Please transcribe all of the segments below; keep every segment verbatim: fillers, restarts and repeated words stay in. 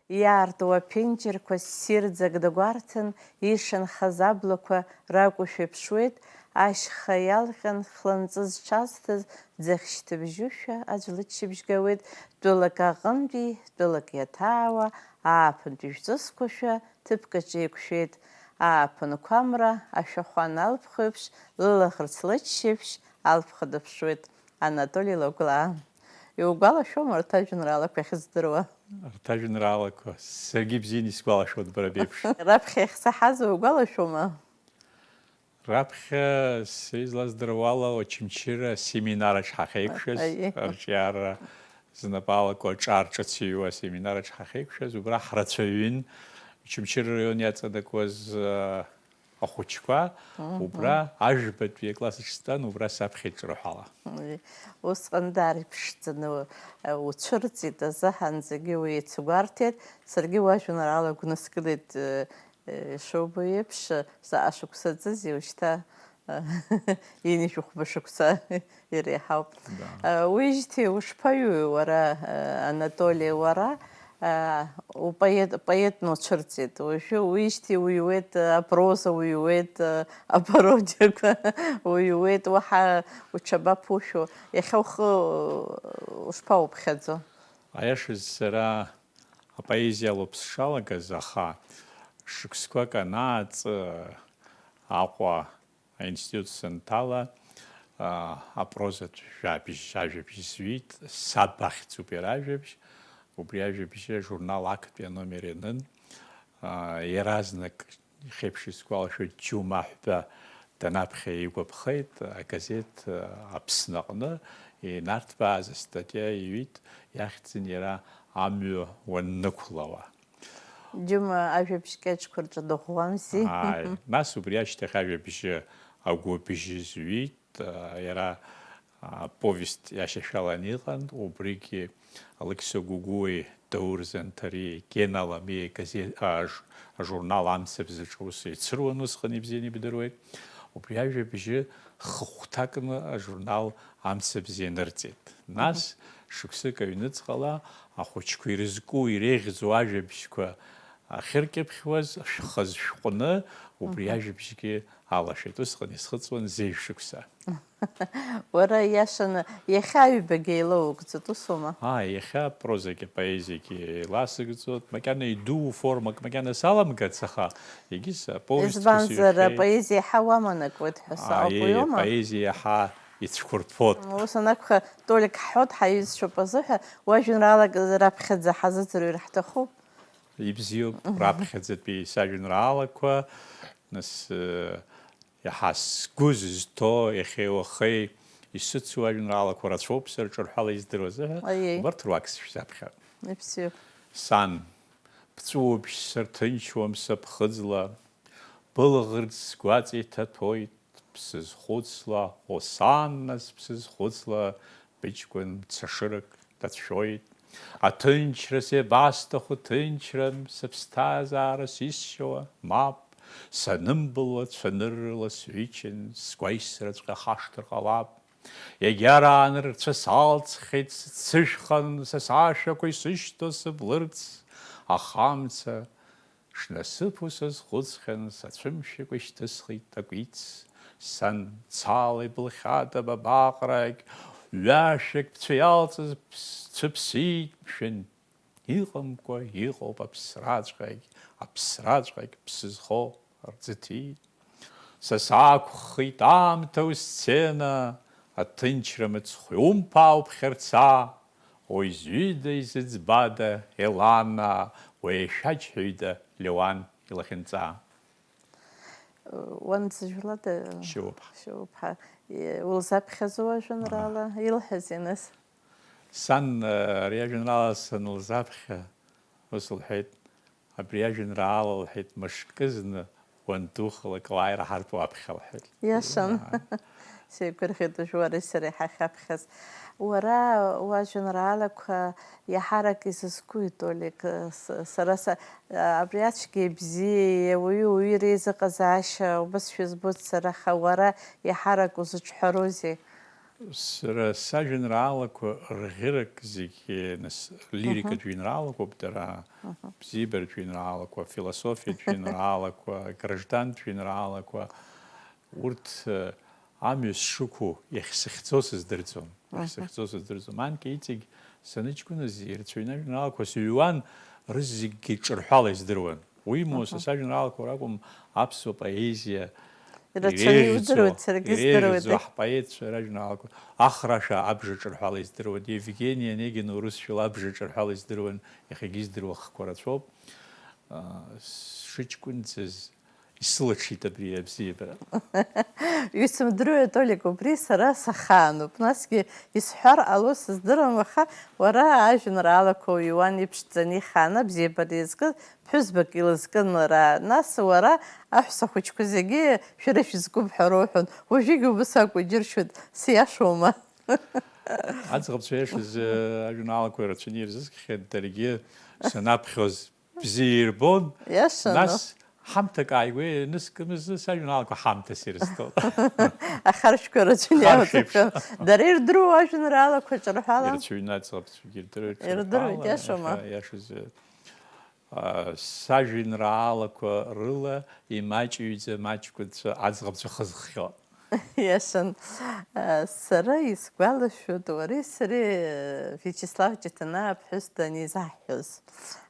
Иаарту аԥенџьырқәа ссирӡак дагәарҭан, ишанхаз аблақәа ракәушәа иԥшуеит, ашьха иалҟьан хланҵы зҽазҭаз ӡыхь шьҭыбжьушәа аӡә лыччабжь гауеит, тәылак аҟынтәи тәылак иаҭаауа ааԥынтәи жәҵысқәашәа ҭыԥк аҿы еиқәшәеит, ааԥын қәамра ашәахәа аналԥхо еиԥш, лылаӷырӡ лыччабжь алԥха дыԥшуеит. Анатоли Лагәлаа. Иугәалашәома арҭ ажәеинраалақәа иахьыздыруа? Арҭ ажәеинраалақәа саргьы ибзианы исгәалашәоит бара беиԥш. Раԥхьа иахьсаҳаз угәалашәома? Раԥхьа, са излаздыруа ала, Очамчыра асеминараҿ ҳахьеиқәшәаз, Аиеи. Арҿиара знапы алаку аҿар ҿыц иҩуа асеминараҿ ҳахьеиқәшәаз, убра ҳрацәаҩын, Очамчыра араион иаҵанакуаз, а, ахәыҷқәа, Мгм. Убра ажәбатәи акласс аҿы стәан, убра саԥхьеит ҿырҳәала. Уи, усҟан даара иԥшӡаны, э, уцәырҵит азыҳәанӡагьы уи еицугәарҭеит, саргьы уажәеинраала гәныскылеит, э, э, ишубо еиԥш, заҟа шықәса ҵызи уажәшьҭа, э, ҩынҩажәи хәба шықәса иреиҳауп. Да. Э, уижьҭеи ушԥаҩуи уара, э, Анатоли, уара? А, упоет, поетны уцәырҵит. Уажәы уижьҭеи уҩуеит, апроза уҩуеит, апародиақәа уҩуеит, уаҳа уҽабаԥушәо. Иахьа ухы ушԥауԥхьаӡо? Аиашаз, сара апоезиа алоуп сшалагаз, аха шықәсқәак анааҵ, Аҟәа аинститут санҭала, а, апрозатә жәабжь, ажәабжь зҩит, Саб ахьӡуп иара ажәабжь. Убри ажәабжьы ажурнал актәи аномер ианын. А, иаразнак, ихеиԥш исгәалашәоит, џьума ҳәа данаԥхьа игәаԥхеит, агазеҭ, а, Аԥсны аҟны инарҭбааз астатиа иҩит, иахьӡын иара Амҩа уаннықәлауа. Џьума ажәабжь кьаҿқәа рҿы дыӷәӷәамзи. Ааи, нас убри ашьҭахь ажәабжьы Агәы абжьы зҩит, а, иара, а, повест иашьашәалан иҟан, убригьы Алықьса Гәыгәуеи Даур Занҭариеи, Гена Аламиеи газеҭ, а, ж-, ажурнал Амцабз аҿы аус еицыруан, усҟан ибзианы ибдыруеит. Убри ажәабжьы хыхәҭакны ажурнал Амцабз ианырҵеит. Нас, Мгм. Шықәсык аҩныҵҟала ахәыҷқәа ирызку, иреиӷьӡоу ажәабжьқәа ахьыркьыԥхьуаз, шәхы зшәҟәны, убри Мгм. Ажәабжьгьы алашәеит. Усҟан исхыҵуан зежә шықәса. Уара, иашаны, иахьа аҩбагьы еилоугӡоит, усоума? Ааи, иахьа апрозагьы апоезиагьы еиласыгӡоит. Макьана идуу формак макьана саламгац, аха егьыс аповестьқәа Избанзар, сыҩхьеит. Апоезиа иаҳа уаманакуеит ҳәа Ааи, саҟоуп, уиоума? Апоезиа иаҳа ицәқәырԥоит. Ус анакәха, Толик, ҳҳәоит, ҳаиҩызцәоуп азыҳәа, уажәеинраалак раԥхьаӡа ҳазыӡырҩыр ҳҭахуп. Ибзиоуп, Мгм. Раԥхьаӡатәи сажәеинраалақәа, нас, э, иаҳа сгәы зызҭо, иахьеи уахеи исыцу ажәеинраалақәа рацәоуп, сара ҿырҳәала издыруа азыҳәа, Аиеи. Убарҭ руак сышәзаԥхьап. Иԥсиоуп. Сан, бҵәуабжь сырҭынчуам сыԥхыӡла, былаӷырӡ сгәаҵа иҭаҭәоит, бсызхәыцла, о, сан, нас, бсызхәыцла, быҷкәын мцашырак дацәшәоит. Аҭынчра сеибасҭаху ҭынчран, сыԥсҭазаара сисшьауа, мап, санымбылуа цәаныррала сҩычан, сгәаисраҵәҟьа хашҭыр ҟалап. Иагьараан рцәа салҵхьеит, сцышәхан, са сашәақәа исышьҭоу сыблырц, ахамца, шнасыԥу сазхәыцхьан, сацәымшәакәа ишьҭысхит такәиц, сан, цала ибылхьада бабаҟрагь, ҩашәак бцәа иалҵыз ԥс-, цәыԥсит, мшәан, иҟамкәа иҟоуп аԥсраҵәҟьагь, аԥсраҵәҟьагь ԥсы зхо рӡыҭит. Са саақәххит аамҭа усцена, аҭынчра мыцхә иумԥаауп хьырца, уи зҩыда изыӡбада Елана, уи еишәаџьҳәаҩда Леуан илахьынҵа. Уанӡа жәлада? Шьоуԥҳа. Шьоуԥҳа. Е, улзаԥхьазу ажәеинраала? Ага. Илҳәазеи нас? Сан, э, ари ажәеинраала санылзаԥхьа, ус лҳәеит, абри ажәеинраала, лҳәеит, мышкызны уандухалак лааира ҳарҭ уаԥхьа, лҳәеит. Иашан. Ааи. Сеигәырӷьеит уажә уареи сареи ҳахьаԥхьаз. Уара уажәеинраалақәа иаҳарак изызкуи, Толик? С-, сара са-, абри ацәгьеи абзиеи, ауаҩы уаҩы реизыҟазаашьа убасшәа избоит сара, аха уара иаҳарак узыҿҳәарозеи? Сара сажәеинраалақәа рӷьырак зегьы, нас, лирикатә жәеинраалақәоуп дара, бзиабаратә жәеинраалақәа, философиатә жәеинраалақәа, граждантә жәеинраалақәа, урҭ, э, амҩа сшықәу иахьсыхьӡо сыздырӡом, иахьсыхьӡо сыздырӡом. Анкьа иҵегь саныҷкәыназ ирацәаҩны ажәеинраалақәа сыҩуан, рызегьы ҿырҳәала издыруан. Уимоу, са сажәеинраалақәа ракәым, аԥсуа поезиа ирацәаны иреиӷьӡоу, иудыруеит, саргьы иреиӷьӡоу здыруеит. Ҳпоетцәа ражәеинраалақәа, Ахрашәа абжа ҿырҳәала издыруан, Евгений Онегин урысшәала абжа ҿырҳәала издыруан, иахьагьы издыруа хқәа рацәоуп. А, сшыҷкәынӡаз исылаҽит абри абзиабара. Исымдыруеи, Толик, убри сара сахаануп. Насгьы исҳәар ҟало сыздырам, аха уара ажәеинраалақәа уҩуан, иԥшӡаны ихаан, абзиабара иазкыз ԥҳәызбак илызкын лара. Нас уара аҳәса хәыҷқәа зегьы шәара шәызкуп ҳәа роуҳәон. Уажәыгь убыс акәу, иџьыршьоит, сиашоума? Аӡӷабцәа иашаз, э, ажәеинраалақәа ирацәаны ирзыскхьеит, даргьы санаԥхьоз бзиа ирбон. Иашану? Нас ҳамҭак ааигәа ианыскымыз сажәеинраалақәа ҳамҭас ирызҭон. Ахаршәқәа рацәаны иаауҵахьан. Дара ирдыруоу ажәеинраалақәа ҿырҳәала? Ирацәаҩны аӡӷабцәагьы ирдыруеит. Ирдыруеит, ҿырҳәала, иашоума? Иаша-, иашазы, а, сажәеинраалақәа рыла имаҷыҩӡам аҷкәынцәа аӡӷабцәа хызххьоу. Иашан, а, сара исгәалашәоит, уареи сареи, э, Виачеслав Ҷыҭанаа ԥҳәыс данизаҳҳәоз.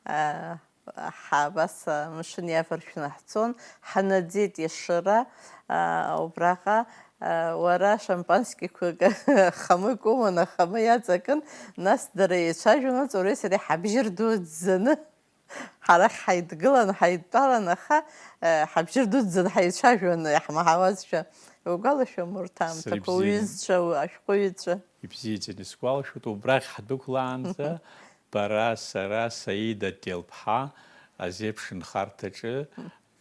А, ҳа абас амшын иаваршәны ҳцон, ҳанаӡеит Ешыра, а, убраҟа, а, уара шампанскиқәак ахамы икуман, ахамы иаҵакын, нас дара еицәажәон, уареи сареи ҳабжьы рдуӡӡаны. Ҳара ҳаидгылан, ҳаидтәалан, аха, э, ҳабжьы рдуӡӡан ҳаицәажәон, иаҳмаҳауазшәа. Иугәалашәом урҭ аамҭақәа, сара ибзианы, уҩызцәа, у-, ашәҟәыҩҩцәа? Ибзиаӡаны исгәалашәоит, убрахь ҳдәықәлаанӡа, бара, сара, Саида Ҭелԥҳа азеиԥш нхарҭаҿы,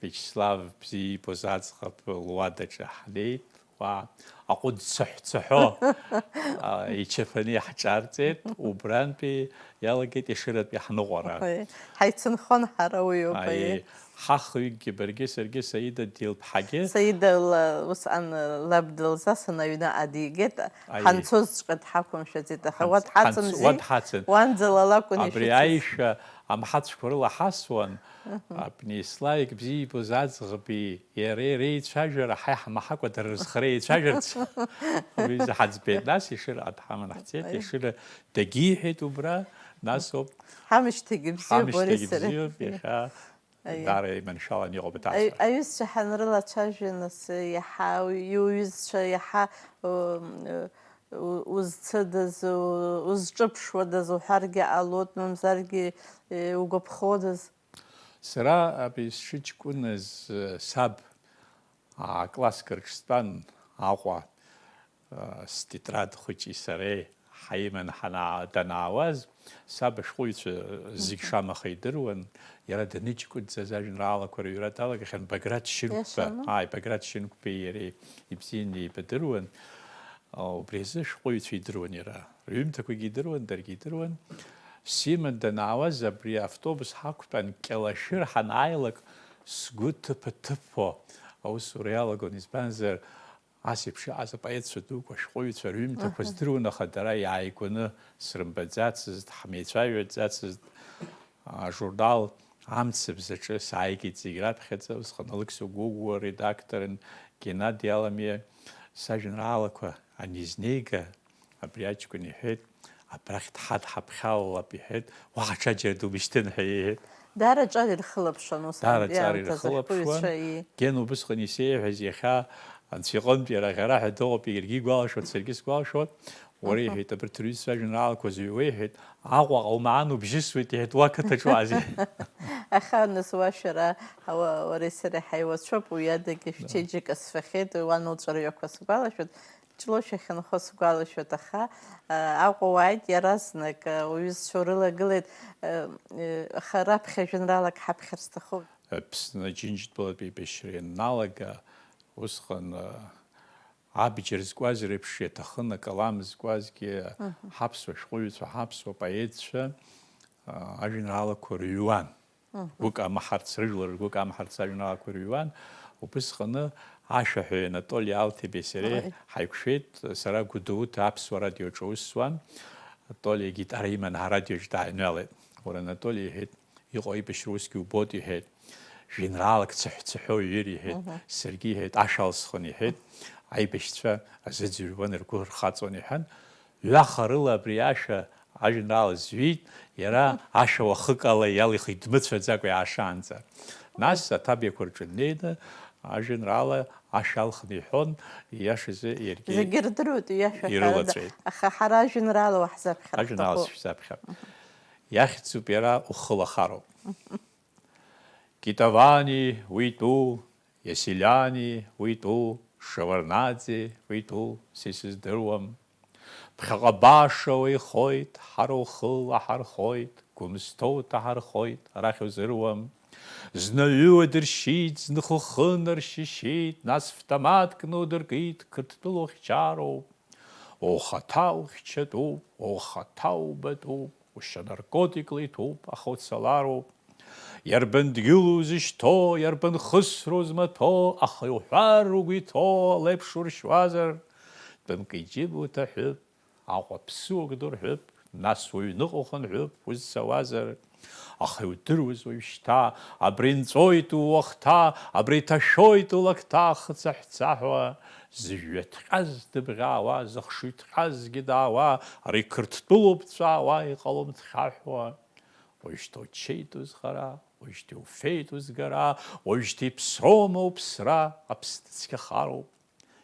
Виачеслав бзиа иибоз аӡӷаб луадаҿы ҳнеит. Уа, аҟәыд цаҳә-цаҳәо, а, ичаԥаны иаҳҿарҵеит, убрантәи иалагеит Ешыратәи ҳныҟәара. Аҳ, ҳаицынхон ҳара уиоуп, аиеи. Аиеи, ҳахҩыкгьы, баргьы, саргьы, Саида Ҭелԥҳагьы. Саида ла-, усҟан лаб дылзасын аҩны адигеит, аиеи. Ҳанцозҵәҟьа дҳақәымшәаӡеит, аха уа ҳанц-, ҳанц-, дҳацымзи, уа дҳацын. Уанӡа лалакәын ишицыз. Абри аишәа амҳацәқәа рыла ҳасуан, мгм, абни Еслаик бзиа иибоз аӡӷаби иареи реицәажәара ҳа иаҳмаҳакәа дара рызхара еицәажәарц уи изы ҳаӡбеит. Нас Ешыраҟа дҳаман ҳцеит. Аиеи. Ешыра дагьиҳәеит убра, нас ауп. Ҳамышьҭагьы бзиоуп, ҳамышьҭагьы уареи сареи. Бзиоуп, иахьа, аиеи, даара иманшәаланы иҟоуп аҭаацәа. Аҩ-, аҩызцәа ҳанрылацәажәа, нас, иаҳа уи-, иуҩызцәа иаҳа, ы, ы, у-, узцыдаз, у-, узҿыԥшуадаз уҳәаргьы ҟалоит, мамзаргьы, ы, угәаԥходаз. Сара абри сшыҷкәыназ, саб, аа, класск рҿы стәан Аҟәа, аа, стетрад хәыҷи сареи ҳаиманы ҳанаа-, данаауаз, саб ашәҟәыҩҩцәа зегь шамаха идыруан, иара даныҷкәынӡаз ажәеинраалақәа рыҩра далагахьан, Баграт Шьынқәба, иашаны, ааи, Баграт Шьынқәбеи иареи ибзианы еибадыруан, убри азы ашәҟәыҩҩцәа идыруан иара. Рҩымҭақәагьы идыруан, даргьы идыруан. Сима данаауаз абри автобус ҳақәтәан, Кьалашәыр ҳанааилак, сгәы ҭыԥа-ҭыԥо аусура иалагон, избанзар, ас еиԥш иҟаз апоетцәа дуқәа, ашәҟәыҩҩцәа рҩымҭақәа, аҳа, здыруан, аха дара иааигәаны срымбаӡацызт, ҳмеицәажәаӡацызт. Ажурнал Амцабз аҿы сааигеит зегь раԥхьаӡа, усҟан Алықьса Гәыгәуа редакторын, Геннади Аламиа сажәеинраалақәа анизнеига, абри аҷкәын иҳәеит, абрахь дҳадҳаԥхьалалап, иҳәеит, уаҳа ҽаџьара думышьҭын ҳәа иҳәеит. Даара аҿар ирхылаԥшуан ус. Даара аҿар аамҭазы ирхылаԥшуан. Ашәҟәыҩҩцәа, ии. Гена убысҟан исеиҳәаз иахьа Анцәа иҟынтә иара аӷьараҳәа дыҟоуп, иаргьы игәалашәоит, саргьы сгәалашәоит. Уара, мгм, иҳәеит, абарҭ рҩызцәа ажәеинраалақәа зыҩуа, иҳәеит, Аҟәаҟа умаан убжьысуеит, иҳәеит, уа ақыҭаҿ уаазеи? Аха, нас, уа шәара, уа-, уареи сареи ҳаиуацәоуп, уи адагьы, да, шәчеиџьыка сфахьеит, уан лҵәырҩақәа сгәалашәоит, Ҷлоу шәахьынхо сгәалашәоит, аха, а, Аҟәа уааит иаразнак, а, уҩызцәа урылагылеит, а, а, аха раԥхьа жәеинраалак ҳаԥхьар сҭахуп. Аԥсны Аџьынџьтәылатә еибашьра ианналага, усҟан, а, абџьар зкуаз реиԥш иаҭахын, акалам зкуазгьы, мгм, ҳаԥсуа шәҟәыҩҩцәа, ҳаԥсуа поетцәа, а, ажәеинраалақәа рыҩуан. Мгм. Гәык амаҳарц, рыжәлар ргәы камҳарц ажәеинраалақәа рыҩуан. Убысҟаны Ашәаҳәаҩ Анатоли Алҭебеи сареи ҳаиқәшәеит, сара Гәдоуҭа аԥсуа радиоаҿы аус зуан. Анатоли агитара иманы ҳарадиоаҿ дааҩналеит. Уара, Анатоли, иҳәеит, иҟоу аибашьра усгьы убоит, иҳәеит. Жәеинраалак цыҳәцыҳәо иҩыр, иҳәеит. Саргьы, иҳәеит, ашә алсхон, иҳәеит. Аибашьцәа азыӡырҩуан, ргәы рхаҵон, иҳәан. Ҩаха рыла абри ашәа ажәеинраала зҩит, иара ашәа уахык ала иалихит дмыцәаӡакәа иаашаанӡа. Нас аҭабиақәа рҿы днеины ажәеинраала ашәа алхны иҳәон, ииашазы иаргьы зегьы ирдыруеит иашәа ҳәарада, ирылаҵәеит. Аха ҳара ажәеинраала уаҳзаԥхьар ҳҭахуп. Ажәеинраала сышәзаԥхьап. Иахьӡуп иара Ухылахароуп. Китовани уи тәу, Иасилиани уи тәу, Шеварднаӡе уи тәу, са исыздыруам. Ԥхьаҟа баша уеихоит, ҳара ухыла ҳархоит, Гәымсҭоу ҭаҳархоит, арахь узыруам. Зны ҩыуа дыршьит, зны хыхы наршьышьит, нас автомат кны удыркит, Қырҭтәыла ухьчароуп. Ухаҭа ухьчатәуп, ухаҭа убатәуп, ушьа наркотикла иҭәуп, аха уцалароуп. Иарбан дгьыл узышьҭоу, иарбан хысра узмаҭәоу, аха иуҳәар угәы иҭоу, ала еиԥш уршьуазар, тәымк иџьыба уҭаҳәып, Аҟәа ԥсыуак дурҳәып, нас уҩныҟа ухынҳәып, узцауазар. Аха иудыруаз уажәшьҭа, абри нҵәоит ууахҭа, абри ҭашәоит улакҭа ахы цаҳәцаҳәуа, зыжәҩа ҭҟьаз дыбӷьаауа, зыхшыҩ ҭҟьазгьы даауа, ари Қырҭтәылоуп дҵәаауа, иҟалом дхьаҳәуа. Уажәшьҭа учеит узхара, уажәшьҭа иуфеит узгара, уажәшьҭа иԥсроума уԥсра, Аԥсны цқьахароуп.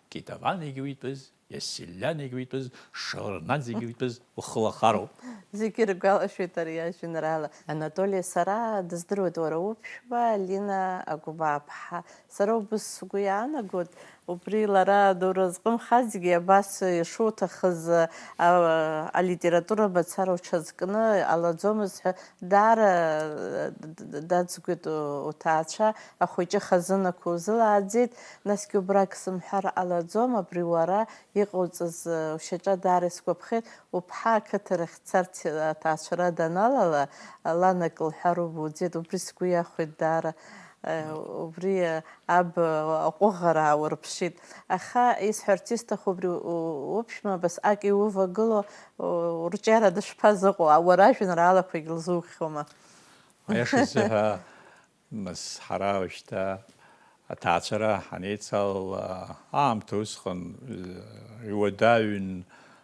Китованигьы уи тәыз, Иасилианигьы уи тәыз, Шеварднаӡегьы уи тәыз, ухылахароуп. Зегьы иргәалашәоит ари ажәеинраала. Анатоли, сара дыздыруеит уара уԥшәма, Лина Агәбааԥҳа. Сара убыс сгәы иаанагоит, убри лара дуразҟымхазҭгьы абас ишуҭахыз, а, алитература мацара уҽазкны ҟалаӡомызт ҳәа. Даара, д-, д-, дадсгәеит у-, уҭаацәа, ахәыҷы хазынақәа узылааӡеит, насгьы убрак сымҳәар ҟалаӡом, абри уара иҟауҵаз, ушьаҿа даара исгәаԥхеит, уԥҳа ақыҭарахь дцарц аҭаацәара даналала, ланак лҳәар убоуӡеит, убри сгәы иахәеит даара, убри аб аҟәыӷара аурԥшит. Аха исҳәарц исҭаху, убри у-, уԥшәма абасҟак иувагылоу, урҿиара дышԥазыҟоу, уара ажәеинраалақәагь лзухьоума? Аиашазы ҳәа, нас, ҳара уажәшьҭа аҭаацәара ҳанеицал, аамҭа усҟан, э, иуадаҩын,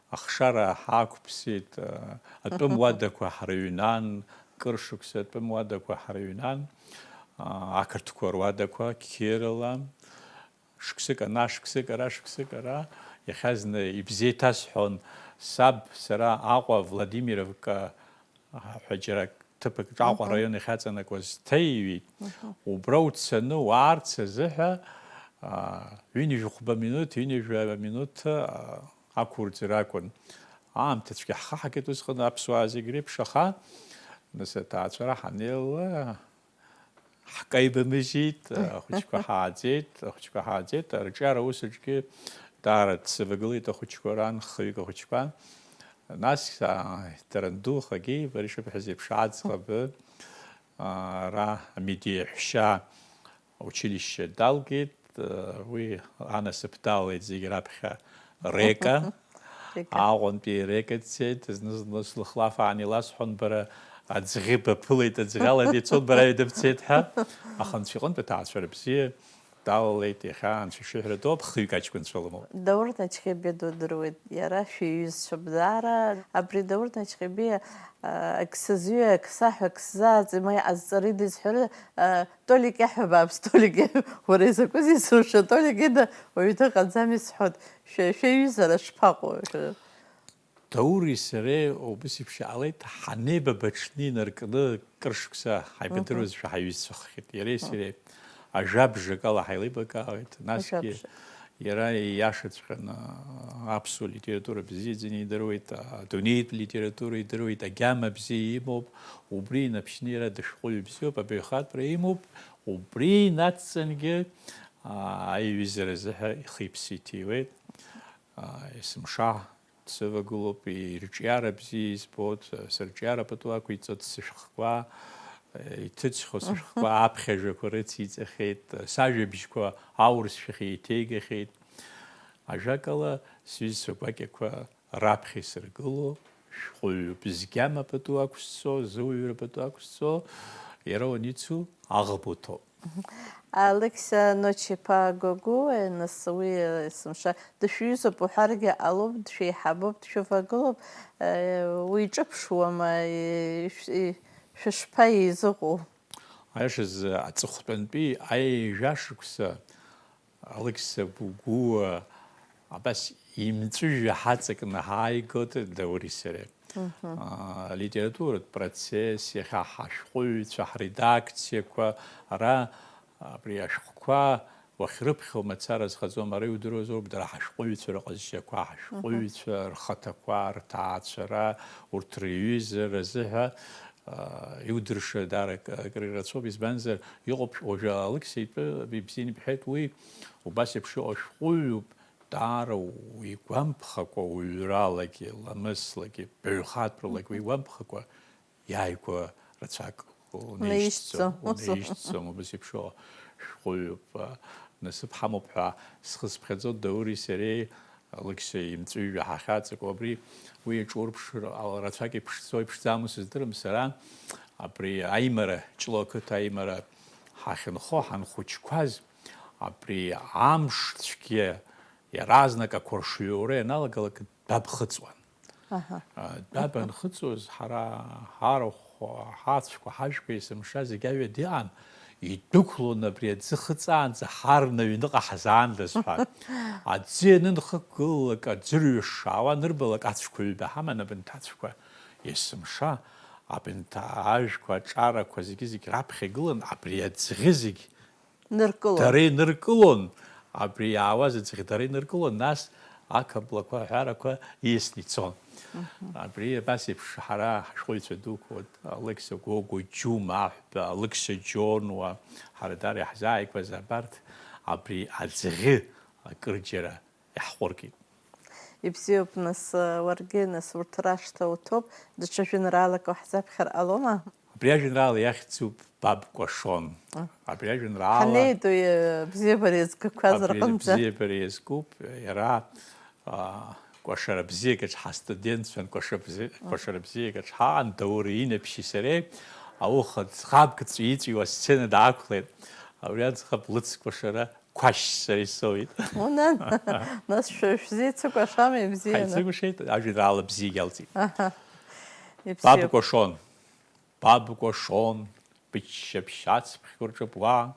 ахшара ҳақәԥсит, э, атәым уадақәа ҳрыҩнан, кыр шықәса атәым уадақәа ҳрыҩнан, а, ақырҭқәа руадақәа қьиарала. Шықәсык ана, шықәсык ара, шықәсык ара, иахьа зны ибзеиҭасҳәон саб, сара Аҟәа Владимировка ҳәа џьара ҭыԥк Аҟәа араион иахьаҵанакуаз ҭеиҩит. Убра уцаны уаарц азыҳәа, аа, ҩынҩажәи хәба минуҭ, ҩынҩажәи минуҭ, аа, ақәурӡыр акәын. Аамҭа цәгьа ҳхаҳгеит усҟан аԥсуаа зегь реиԥш, аха нас аҭаацәара ҳанеила, ҳкаибамыжьит, ахәыҷқәа ҳааӡеит, ахәыҷқәа ҳааӡеит, арҿиара усаҿгьы даара дсывагылеит ахәыҷқәа ран, хҩык ахәыҷқәа. Нас, аа, дара ндухагьы, бара ишыбҳәаз еиԥш, аӡӷабы, аа, ара амедиа ҳәшьа училище далгеит, уи анасыԥ далалеит зегь раԥхьа Река. Река. Аҟәантәи Река дцеит, зны-зынла слыхлаф аан иласҳәон, бара аӡӷьы баԥылеит, аӡӷьала дицон, бара ҩада бцеит ҳәа. Аха Анцәа иҟынтә аҭаацәара бзиа далалеит, иахьа Анцәа ишиҳәара ду, ԥхыҩк аҷкәынцәа лымоуп. Даур Начхебиа дудыруеит, иара шәиҩызцәоуп даара. Абри Даур Начхебиа, а, ак сызҩы, ак саҳәа, ак сзааӡ, ма иҟазҵари дизҳәару, а, Толик иаҳәа бааԥс, Толик иаҳәа, уара изакәызеи сушьа, Толик ида уаҩ дыҟаӡами сҳәоит, шәа-, шәаҩызара шԥаҟоу? Даури сареи убыс еиԥш иҟалеит, ҳанеибабаҽны инаркны кыр шықәса ҳаибадыруазшәа ҳаиҩызцәахахьеит. Иареи сареи ажәабжак ала ҳаилибакаауеит, насгьы Ажәабжак. Иара ииашаҵәҟьаны аԥсуа литература бзиаӡаны идыруеит, адунеитә литература идыруеит, агьама бзиа имоуп, убри инаԥшьны иара дышәҟәыҩҩы бзиоуп, абаҩхатәра имоуп, убри инацҵангьы, аа, аиҩызара азыҳәа ихы-иԥсы иҭиуеит. Аа, есымша дсывагылоуп, ирҿиара бзиа избоит, сырҿиара пату ақәиҵоит, сышәҟәқәа, Иҭыҵхьоу сышәҟәқәа аԥхьажәақәа рыциҵахьеит, сажәабжьқәа аурысшәахь еиҭеигахьеит. Ажәакала, сҩызцәа гәакьақәа раԥхьа исыргыло шәҟәыҩҩуп. Зегьама пату ақәсҵо, зыуаҩра пату ақәсҵо, иара уаницу аӷба уҭоуп. Алықьса Ночиԥа Гогәуа, нас уи, есымша, дышәҩызоуп уҳәаргьы ҟалоуп, дшәеиҳабуп, дшәывагылоуп, э, уиҿыԥшуама, э, шә-, э, шәышԥаизыҟоу? Аиашазы, аҵыхәтәантәи аҩажәа шықәса Алықьса Гогәуа абас имҵәыжәҩа ҳаҵакны ҳааигоит Даури сареи. Мгм. Аа, алитературатә процесс, иахьа ҳашәҟәыҩҩцәа, ҳредакциақәа, ара абри ашәҟәқәа уахьрыԥхьо мацара зхаӡом, ара иудыруазароуп, дара ҳашәҟәыҩҩцәа рыҟазшьақәа, ҳашәҟәыҩҩцәа рхаҭақәа, рҭаацәара, урҭ рыҩызара азыҳәа, аа, иудырша даара акы, акыр ирацәоуп, избанзар, иҟоуп уажәы Алықьса итәы, ибзианы ибҳәеит, уи убас еиԥш иҟоу ашәҟәыҩҩуп, даара уигәамԥхакәа, уҩралагьы, ламыслагьы, баҩхатәралагьы уигәамԥхакәа, иааигәа рацәак унаишьҭӡом, унаишьҭӡом. Унаишьҭӡом, убас еиԥш иҟоу шәҟәыҩҩуп, а, насыԥ ҳамоуп ҳәа схы сыԥхьаӡоит Даури сареи, Алықьса имҵәыжәҩа ҳахьаҵаку, абри уи аҿурԥшыр, а, рацәак иԥшӡоу, иԥшӡаму сыздырам сара, абри аимара, Ҷлоу ақыҭа аимара ҳахьынхо, ҳанхәыҷқәаз, абри амш цәгьа иаразнак ақәыршҩура ианалагалак, дабхыҵуан. Аҳа. А, дабанхыҵуаз, ҳара ҳарахә, ҳацәқәа, ҳажәқәа есымша зегь аҩада иҟан, идәықәлон абри аӡы хыҵаанӡа ҳарны аҩныҟа ҳазаандаз ҳәа. Аӡы ианынхықәгылалак, аӡырҩаш шаауа анырбалак, ацәқәа ҩба ҳаман абынҭ ацәқәа есымша, абынҭ ажәқәа аҿарақәа зегьы-зегь раԥхьа игылан, абри аӡӷьы зегь ныркылон. Дара иныркылон, абри иаауаз аӡӷьы дара иныркылон, нас ақаблақәа, аҳәарақәа ииасны ицон. Мгм. Абри абас еиԥш ҳара ҳашәҟәыҩҩцәа дуқәа, Алықьса Гогәуа, Џьума Аҳәба, Алықьса Џьонуа, ҳара дара иаҳзааигәаз абарҭ абри аӡӷьы акырџьара иаҳҟәыркит. Ибзиоуп, нас, уаргьы, нас, урҭ рашҭа уҭоуп, даҽа жәеинраалак уаҳзаԥхьар ҟалома? Абри ажәеинраала иахьӡуп Баб Кәашон. А. Абри ажәеинраала ҳанеидуи, бзиабара иазгақәаз абри рҟынӡа. Бзиабара иазкуп, иара, а, кәашара бзиагаҿ ҳастудентцәан, кәаша бзи-, кәашара бзиагаҿ ҳаан, Даур Инаԥшьи сареи ауха ӡӷабк ҵәиҵәиуа асцена даақәлеит. Абри аӡӷаб лыцкәашара Қәашь сара исоуит. Унан, нас шәа-, шәзеицыкәашама ибзианы? Ҳаицыкәашеит, ажәеинраала бзиагь алҵит. Аҳа. Ибзиоуп. Баб Кәашон, Баб Кәашон, быччаԥшь ацԥхьқәа рҿы буа,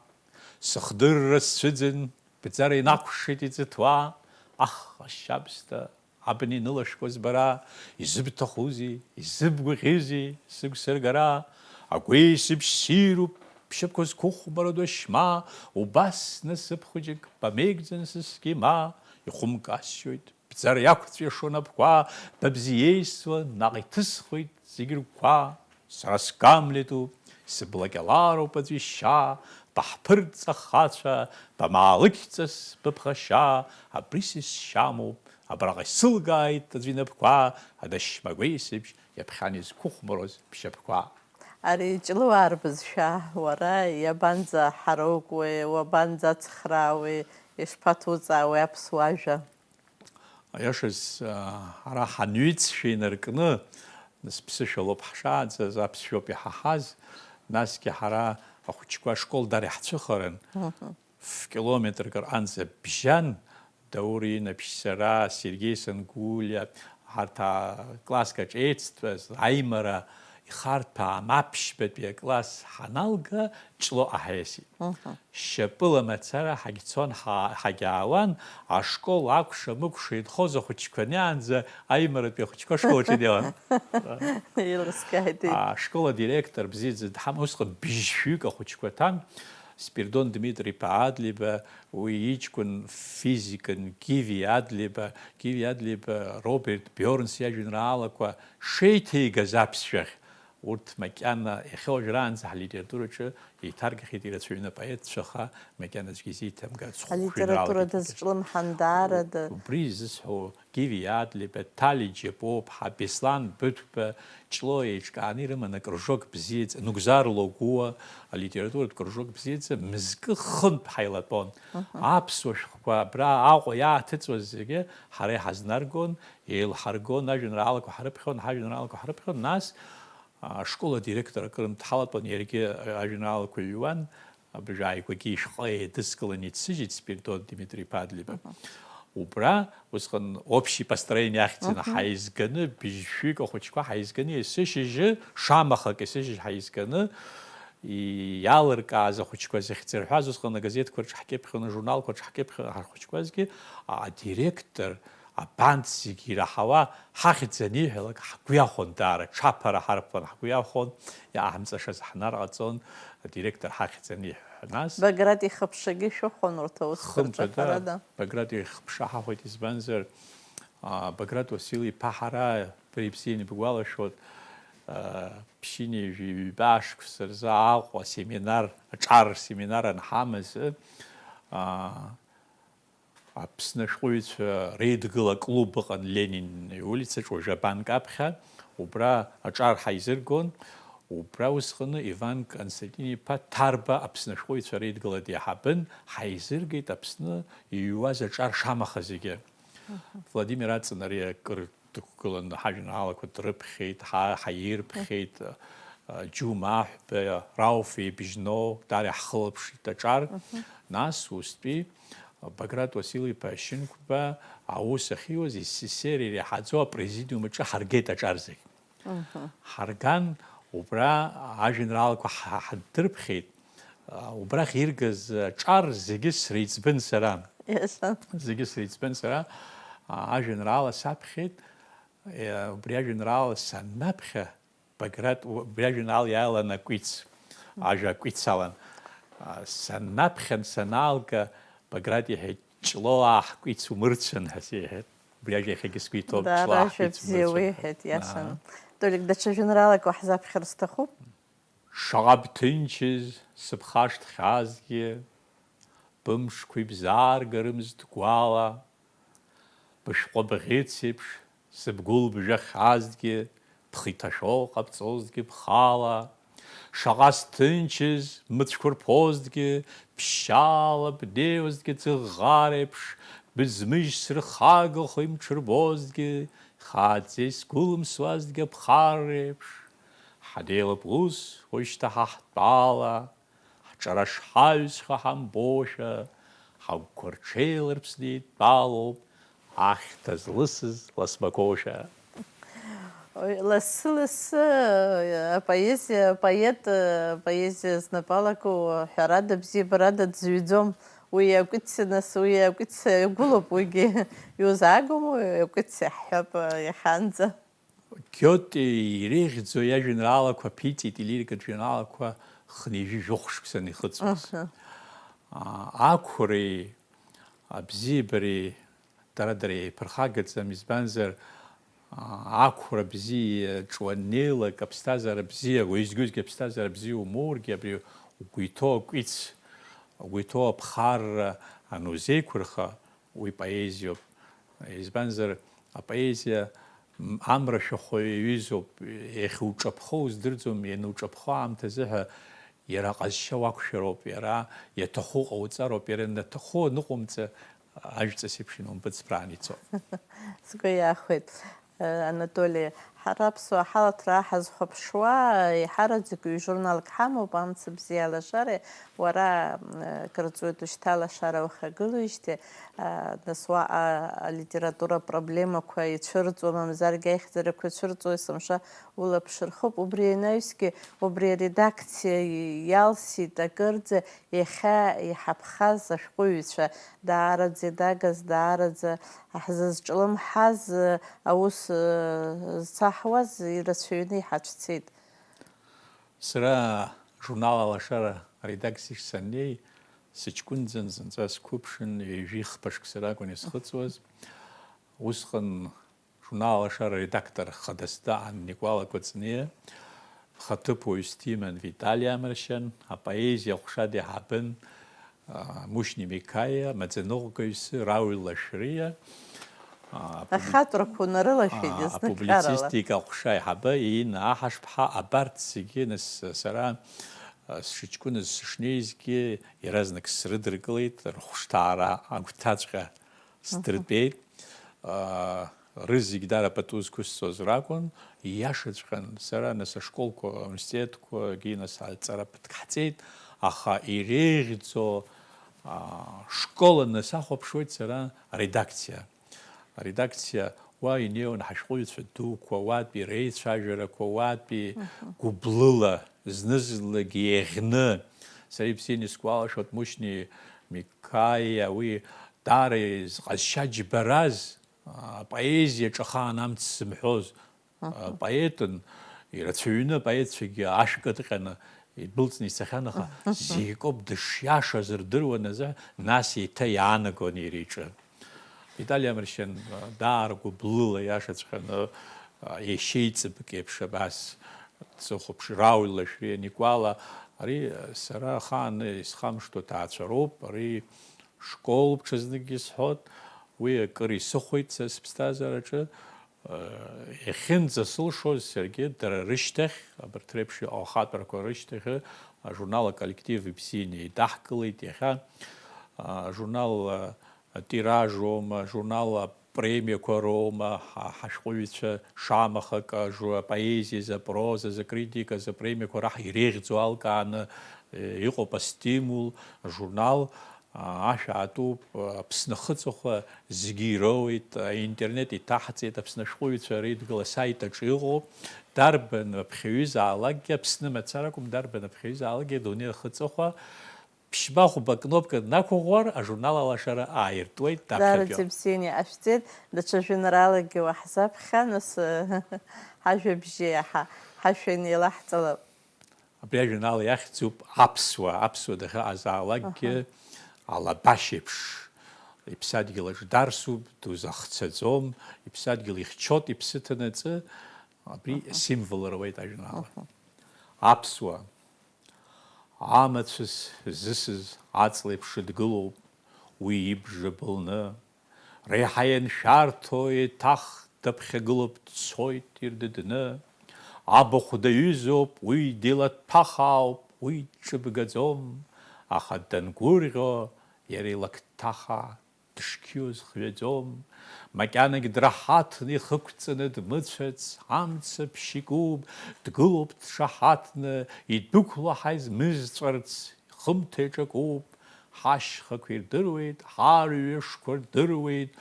сыхдырра сцәыӡын, бӡара инакәшеит иӡыҭуа, ах, ашьабсҭа, абна инылашәкуаз бара, изыбҭахузеи, изыбгәаӷьызеи сыгәсыргара? Агәеисыбжь ссируп, бшьапқәа зқәыхәмарадоу ашьма, убас насыԥ хәыҷык бамеигӡан сыскима, ихәымгасшьоит, бӡара иақәҵәиашо напқәа, ба бзиеисуа наҟ иҭысхуеит зегь ргәқәа. Сара сгамлетуп, сыбла кьалароуп аӡә ишьа, баҳԥырҵ ахацәа, бамаалықьҵас быԥхашьа, абри сышьамоуп, абраҟа исылгааит аӡә инапқәа, адашьма гәеисыбжь иаԥхьан изқәыхәмаруаз бшьапқәа. Ари Ҷлоу арбызшәа, уара иабанӡаҳароукуеи, уабанӡацхраауеи, ишԥаҭуҵаауеи аԥсуа ажәа? Аиашаз, ара ҳанҩыҵшәа инаркны, нас ԥсышәалоуп ҳшааӡаз, аԥсшәоуп иҳаҳаз, насгьы ҳара ахәыҷқәа ашкол дара иаҳцәыхаран, Мгм. ф-километрк рҟынӡа бжьан, Даур Инаԥшь, сара, Сергеи Сангулиа, ҳарҭ акласск аҿы еицтәаз, аимара ихарҭәаам аԥшьбатәи акласс ҳаналга, Ҷлоу ҳаиасит. Мгм. Шьапыла мацара ҳагьцон, ҳа-, ҳагьаауан, ашкол акәша-мыкәша инхоз ахәыҷқәа неиаанӡа аимаратәи ахәыҷқәа ашкол аҿы инеиуан. Еилыскааит, еи. Ашкол адиректор бзиаӡа дҳам-, усҟан бжьшәҩык ахәыҷқәа ҭан, Спиридон Дмитри-иԥа Адлеиба, уи иҷкәын физикын Гиви Адлеиба, Гиви Адлеиба Роберт Биорнс иажәеинраалақәа шеиҭеигаз аԥсшәахь, Урҭ макьана иахьа уажәраанӡа ҳлитератураҿы еиҭаргахьеит ирацәаҩны апоетцәа, аха макьана аӡәгьы изеиҭамгацт. Алитература хәшәыжәраалак иҭагьы. Дазҿлымҳан даараӡа. Убри изысҳәо Гиви Адлеиба, Ҭали Џьапуаԥҳа, Беслан Быҭәба, Ҷлоу еиҿкааны ирыман акружок бзиаӡа, Нугзар Логуа, алитературатә кружок бзиаӡа, мызкы хынтә ҳаилатәон. Аԥсуа шәҟәқәа абра Аҟәа иааҭыҵуаз зегьы ҳара иҳазнаргон, еилҳаргон, ажәеинраалақәа ҳрыԥхьон, ҳажәеинраалақәа ҳрыԥхьон, нас ашкол адиректор акырынтә ҳалатәан, иаргьы ажәеинраалақәа ҩуан, абыржә ааигәагьы ишәҟәы еидыскыланы иццыжьит Спиридон Димитри-иԥа Адлеиба. Убра усҟан общий построение ахьӡаны ҳаизганы, быжьшәҩык ахәыҷқәа ҳаизганы, есышьыжьы, шамахак есышьыжь ҳаизганы, иалыркааз ахәыҷқәа зыхьӡырҳәаз, усҟан агазеҭқәа рҿы ҳкьыԥхьон, ажурналқәа рҿы ҳкьыԥхьон, ҳхәыҷқәазгьы адиректор, абанҭ зегьы ираҳауа, ҳахьӡ аниҳәалак, ҳгәы иахәон даара, ҽаԥара ҳарԥон, ҳгәы иахәон, иааҳамҵашаз ҳнарҟаҵон, адиректор ҳахьӡ аниҳәа. Нас Баграт ихыԥшагьы шәыхәон урҭ аусқәа рҿы, Хымԥада, ҳәарада. Баграт ихыԥша ҳахәеит, избанзар, а, Баграт Уасил-иԥа ҳара, бара ибзианы ибгәалашәоит, а, ԥшьынҩажәи ҩба шықәса рзы Аҟәа семинар, аҿар семинар анҳамаз, а, Аԥсны ашәҟәыҩҩцәа реидгыла клуб ыҟан Ленин иулицаҿ, уажәы абанк аԥхьа, убра аҿар ҳаизыргон, убра усҟаны Иван Константин-иԥа Ҭарба Аԥсны ашәҟәыҩҩцәа реидгыла деиҳабын, ҳаизыргеит Аԥсны иҩуаз аҿар шамаха зегьы. Владимир Аҵан ари акыр дықәгыланы ҳажәеинраалақәа дрыԥхьеит, ҳа-, ҳаирԥхьеит, а, Џьума Аҳәба, Рауф Ебыжьноу, даара иаҳхылаԥшит аҿар. Нас устәи Баграт Уасил-иԥа Шьынқәба аус ахьиуаз СССР иреиҳаӡоу апрезидиум аҿы ҳаргеит аҿар зегь. Ҳарган, убра ажәеинраалақәа ҳа-, ҳдырԥхьеит. Убрахь иргаз аҿар зегьы среиҵбын сара. Иашан. Зегьы среиҵбын сара. Ажәеинраала саԥхьеит. Убри ажәеинраала саннаԥхьа, Баграт, убри ажәеинраала иалан акәиц, ажәа акәиц алан. Саннаԥхьан, санаалга, Баграт иҳәеит, Ҷлоу, аа, ҳкәиц умырцәан ҳәа сеиҳәеит. Убри ажәа иахьагьы сгәы иҭоуп, Даара Ҷлоу, аа, ажәа ҳкәиц бзиа умырцәан. Уиҳәеит, иашан. Аҳа. Толик, даҽа жәеинраалак уаҳзаԥхьар сҭахуп. Шаҟа бҭынчыз, сыԥхашҭхьазгьы, бымшқәа ибзааргарымызт гәала, бышәҟәы бӷьыц еиԥш сыбгәылбжәахьазҭгьы, бхы иҭашәо ҟабҵозҭгьы бхала, шаҟа сҭынчыз, мыцәқәа рԥозҭгьы, ԥшьшьала бнеиуазҭгьы ӡыӷӷареиԥш, быӡмыжь сырхагахо имҽырбозҭгьы, ихааӡа исгәылымсуазҭгьы аԥхарреиԥш, ҳанеилап ус уажәшьҭа ҳа ҳтәала, ҳҿара шҳаҩсхьоу ҳамбошәа, ҳагәқәа рҽеиларԥсны еидтәалоуп ахьҭа злысыз ласбақәоушәа. Ой, лассы-лассы, э, апоезиа, апоет, э, апоезиа знапы алаку, ҳәарада, бзиабарада дзыҩӡом. Уи акәици нас, уи акәици иагәылоуп, уигьы иузаагом, уи акәици ҳҳәап, э, иахьанӡа. Гёте иреиӷьӡоу иажәеинраалақәа ԥиҵеит илирикатә жәеинраалақәа хынҩажәи жәохә шықәса анихыҵуаз. Аҳа. Аа, ақәреи абзиабареи дара-дара еиԥырхагаӡам, избанзар, аа, ақәра бзиа иаҿу аннеилак, аԥсҭазаара бзиа, уеизгьы-уеизгьы аԥсҭазаара бзиа умоургьы, абри угәы иҭоу акәиц, угәы иҭоу аԥхарра анузеиқәырха, уи поезиоуп. Избанзар, апоезиа, м, амра шәахәа иаҩызоуп, иахьуҿаԥхо уздырӡом, иануҿаԥхо аамҭазы ҳәа иара аҟазшьа уақәшәароуп, иара иаҭаху ҟауҵароуп, иара ианаҭаху аныҟоумҵа, ажәҵыс еиԥш инумпыҵԥраан ицоит. Сгәы иахәеит. Анатоли, ҳара аԥсуаа ҳалаҭра ҳазхәаԥшуа, еиҳараӡак ҩ-журналк ҳамоуп, Амца бзиа алашареи уара, кыр ҵуеит ушьҭа алашара ухагылоижьҭеи, нас уаҟа алитература проблемақәа ицәырҵуа, мамзаргьы аихьӡарақәа ицәырҵуа, есымша улаԥш рхуп. Убри анаҩсгьы, убри аредакциа иалсит акырӡа, Иахьа иҳаԥхаз ашәҟәыҩҩцәа даараӡа идагаз, даараӡа ҳзызҿлымҳаз, аус зцаҳуаз ирацәаҩны иҳацәцеит. Сара журнал Алашара аредакциаҿ саннеи, сыҷкәынӡан зынӡа сқәыԥшын, ҩажәи хԥа шықәса ракәын исхыҵуаз. Усҟан Журнал Алашара аредактор хадас даан Никәала Кәыҵниа, Хаҭыԥуаҩыс диман Витали Амаршьан, апоезиа аҟәша деиҳабын, а, Мушьни Микаиа, амаӡаныҟәгаҩыс Рауль Лашәриа, а, апубли-, Ахатәрақәа унарылашәеит а, изныкарала. Апублицистика аҟәша аиҳабы Иина Аҳашԥҳа, абарҭ зегьы, нас, сара, а, сшыҷкәыназ сышнеизгьы, иаразнак срыдыркылеит, рыхәшҭаара агәҭаҵәҟьа сдыртәеит. Аа, рызегь дара пату зқәысҵоз ракәын, ииашаҵәҟьан, сара нас ашколқәа, ауниверситетқәагьы нас аҵара ԥыҭк ҳҵеит, аха иреиӷьӡоу, аа, школаны сахәаԥшуеит сара аредакциа. Аредакциа уа инеиуан ҳашәҟәыҩҩцәа дуқәа, уатәи реицәажәарақәа, уатәи Мгм. гәыблыла, зны-зынлагьы еиӷьны. Сара ибзианы исгәалашәоит, Мушьни Микаиа, уи даара изҟазшьа џьбараз, апоезиаҿы ахаан амц зымҳәоз, Аҳа. Апоетын, ирацәаҩны апоетцәагьы ашә кыдҟьаны идәылҵны ицахьан, аха зегь акоуп дышиашаз рдыруан азы, нас еиҭа иаанагон иара иҿы. Витали Амаршьан, даара гәыблыла, иашаҵәҟьаны, иашьеиҵбк еиԥш абас дсыхәаԥш-, Рауль Лашәриа, Никәала, ари сара ахаан исхамышҭуа ҭаацәароуп, ари школ ҽазнык исҳәот, уи акыр исыхәеит са сыԥсҭазаараҿы. Иахьынӡасылшоз саргьы дара рышьҭахь, абарҭ реиԥш иҟоу ахатәрақәа рышьҭахь, ажурнал «Аколлектив» ибзианы еидаҳкылеит иахьа. Ажурнал атиражоума, ажурнал апремиақәа роума, ҳа-, ҳашәҟәыҩҩцәа шамаха кажу, апоезиазы, апрозазы, акритиказы апремиақәа раҳ-, иреиӷьӡоу алкааны, э, иҟоуп астимул, ажурнал, а, ашә аатуп, Аԥсны ахыҵәахәа зегьы ироуеит, аинтернет иҭаҳҵеит, Аԥсны ашәҟәыҩҩцәа реидгыла асайт аҿы иҟоуп. Дарбан аԥхьаҩызаалакгьы, Аԥсны мацара акәым, дарбан аԥхьаҩызаалакгьы адунеи ахыҵәахәа ԥшьба-хәба кнопка днақәыӷәӷәар, ажурнал алашара ааиртуеит, даԥхьатәиоуп. Даараӡа ибзианы иҟашәҵеит, даҽа жәеинраалагьы уаҳзаԥхьа, нас, ҳажәабжьы иаҳа ҳашәа инеилаҳҵалап. Абри ажурнал иахьӡуп Аԥсуа, аԥсуа дахьыҟазаалакгьы Аҳа. Алабашь еиԥш иԥсадгьыл аҿы дарсуп, дузахцаӡом, иԥсадгьыл ихьчоит, иԥсы ҭанаҵы, абри Аҳа. Символ руеит ажурнал. Аҳа. Аԥсуа. Амацәыс зысыз аҵлеиԥш дгылоуп уи ибжа былны. Реиҳа ианшәарҭоу еиҭах даԥхьагылоуп, дцоит ирдыдны. Абахә даҩызоуп, уи дилаҭәахаауп, уи дҿыбгаӡом, аха дангәырӷьо иара илакҭаха дышқьиоз хҩаӡом. Макьанагь драҳаҭны ихықәҵаны дмыцәац, амца ԥшьа икуп, дгылоуп дшаҳаҭны, идәықәлаҳаз мызҵәарц, хымҭа иҿакуп, ҳашьхақәа ирдыруеит, ҳарҩашқәа рдыруеит,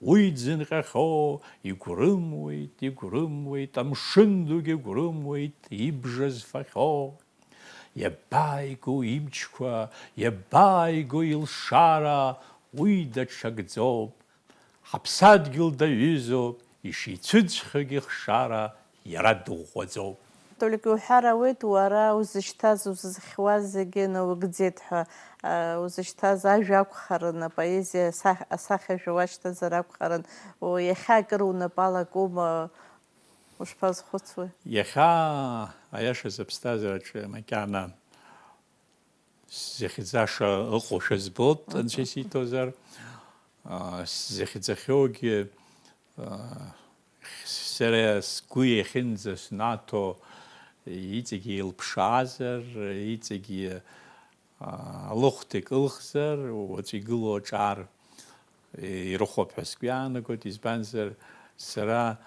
уи дзынҟьахьоу, игәрымуеит, игәрымуеит, амшын дугьы гәрымуеит, ибжа зфахьоу. Иабааигоу имчқәа, иабааигоу илшара, уи даҽакӡоуп. Ҳаԥсадгьыл даҩызоуп, ишицәыӡхьоугьы хшара иара дыӷәӷәаӡоуп. Толик, иуҳәар ауеит, уара узышьҭаз, узызхьуаз зегьы наугӡеит ҳәа, а, узышьҭаз ажәа акәхарын, апоезиа асахь-, асахьажәа уашьҭазар акәхарын, о, иахьа акыр унапы алакума, ушԥазхәыцуеи? Иахьа, аиашаз, аԥсҭазаараҿы макьана сзыхьӡаша ыҟоушәа збоит, Мгм. Анцәа исиҭозар, а, сзыхьӡахьоугьы, а, сара сгәы иахьынӡаснаҭо, иҵегьы илԥшаазар, иҵегьы, а, алыхәҭа икылхзар, уаҵәы игылоу аҿар ирыхәап ҳәа сгәы иаанагоит, избанзар, сара,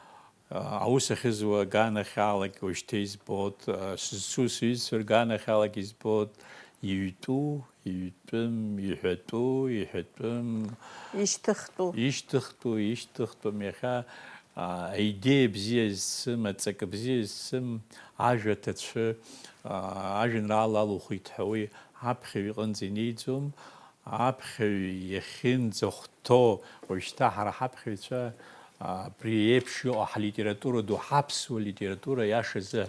а, аус ахьызуа аганахьалагь уажәшьҭа избоит, а, сызцу сҩызцәа рганахьалагь избоит, иҩтәу, иҩтәым, иҳәатәу, иҳәатәым, ишьҭыхтәу. Ишьҭыхтәу, ишьҭыхтәым, иахьа, а, аидеиа бзиа зсым, аҵакы бзиа зсым, ажәа ҭацәы, а, ажәеинраала алухит ҳәа уи аԥхьаҩ иҟынӡа инеиӡом. Аԥхьаҩ иахьынӡахәҭоу, уажәшьҭа ҳара ҳаԥхьаҩцәа, абри еиԥш иҟоу ҳлитература ду, ҳаԥсуа литература иашазы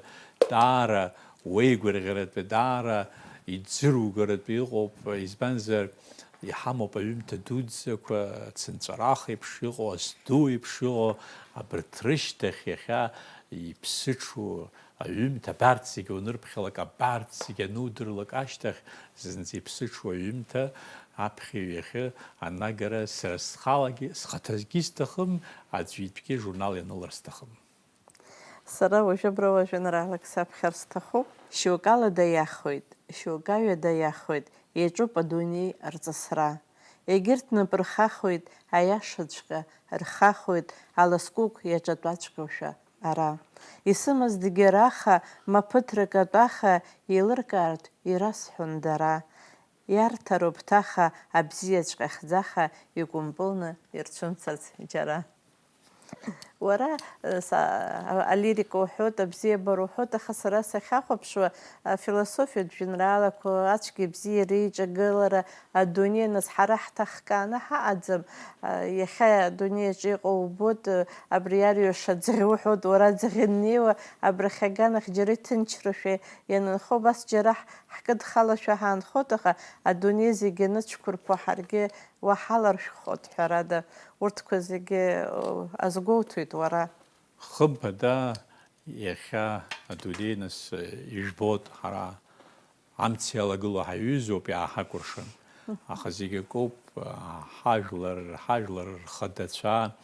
даара уеигәырӷьаратәы, даара иӡыругаратәы иҟоуп, избанзар, иҳамоуп аҩымҭа дуӡӡақәа, ацынҵәарах еиԥш иҟоу, азду еиԥш иҟоу, абарҭ рышьҭахь иахьа иԥсыҽу аҩымҭа абарҭ зегьы унырԥхьалак, абарҭ зегьы анудырлак ашьҭахь, зынӡа иԥсыҽу аҩымҭа аԥхьаҩ иахьы анагара сара схалагьы, схаҭагьы сҭахым, аӡәы итәгьы журнал ианылар сҭахым. Сара уажәы абра уажәеинраалак саԥхьар сҭахуп. Шьоукы алада иахоит, шьоукы аҩада иахоит, иаҿуп адунеи арҵысра. Егьырҭ нап рхахоит, аиашаҵәҟьа рхахоит, аласкәыкә иаҿатәаҵәҟьоушәа ара. Исымаз дгьыраха, ма ԥыҭрак атәаха, еилыркаартә ирасҳәон дара. Иарҭароуп ҭаха, абзиаҵәҟьа хьӡаха, икәымпылны ирцәымцарц џьара. Уара, э, са-, а-, алирика уҳәоит, абзиабара уҳәоит, аха сара сахьахәаԥшуа, афилософиатә жәеинраалақәа, ацәгьа-бзиа реиҿагылара, адунеи, нас, ҳара ҳҭахкааны ҳаҟаӡам. А, иахьа адунеи аҿы иҟоу убоит, э, абри иарҩаш аӡӷьы уҳәоит, уара аӡӷьы днеиуа, абрахь аганахь џьара иҭынчрашәа ианынхо, убас џьара ҳ-, ҳкыдхалашәа ҳаанхоит, аха адунеи зегьы аныцәқәырԥо ҳаргьы уаҳаларшәхоит, ҳәарада, урҭқәа зегьы, э, азгәоуҭоит уара. Хымԥада, иахьа адунеи, нас, ижәбоит, ҳара амца иалагылоу ҳаҩызоуп, иааҳакәыршан. Аха зегь акоуп, ҳажәлар, ҳажәлар рхадацәа